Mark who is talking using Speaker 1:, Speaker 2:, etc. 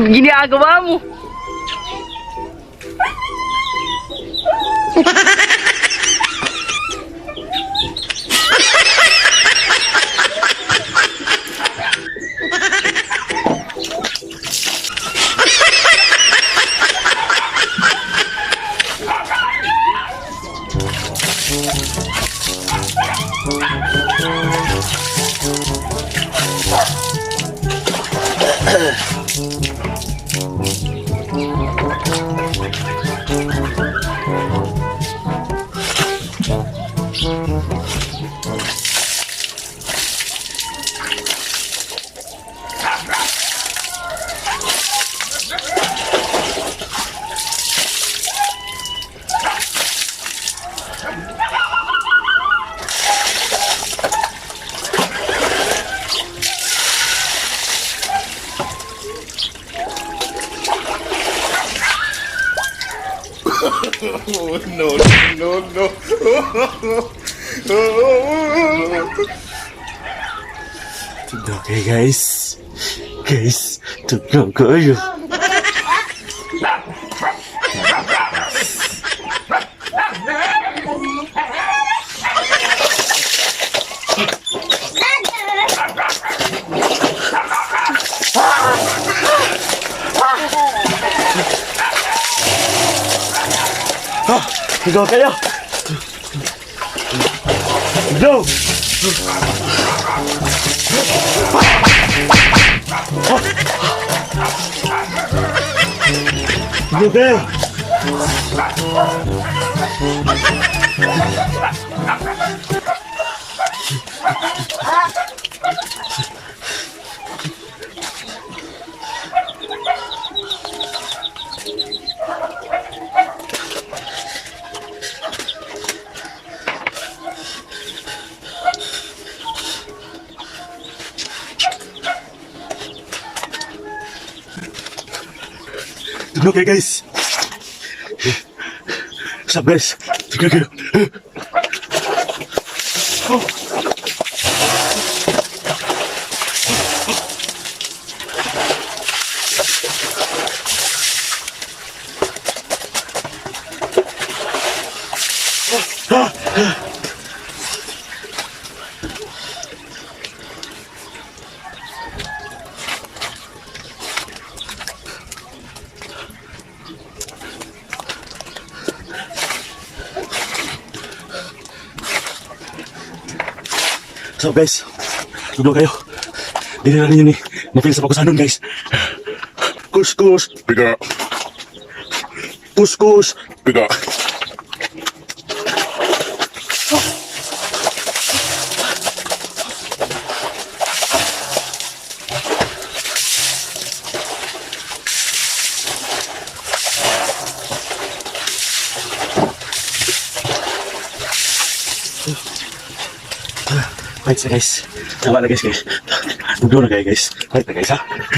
Speaker 1: Ginagawa mo.
Speaker 2: No, no, no.
Speaker 3: Tugnaw kayo, guys. Guys, tugnaw kayo. Ah, tugnaw kayo. Tugnaw. Tugnaw kayo. Tugnaw kayo, guys. What's up, guys? Tugnaw kayo. So guys, tugnaw kayo. Dili na ninyo ni mapil sa pagkusanon, guys. Kuskus,
Speaker 2: Biga,
Speaker 3: kuskus.
Speaker 2: Biga.
Speaker 3: Wait na, guys. Tama na, guys, guys. Tugnaw na kayo, guys. Wait na, guys, ha.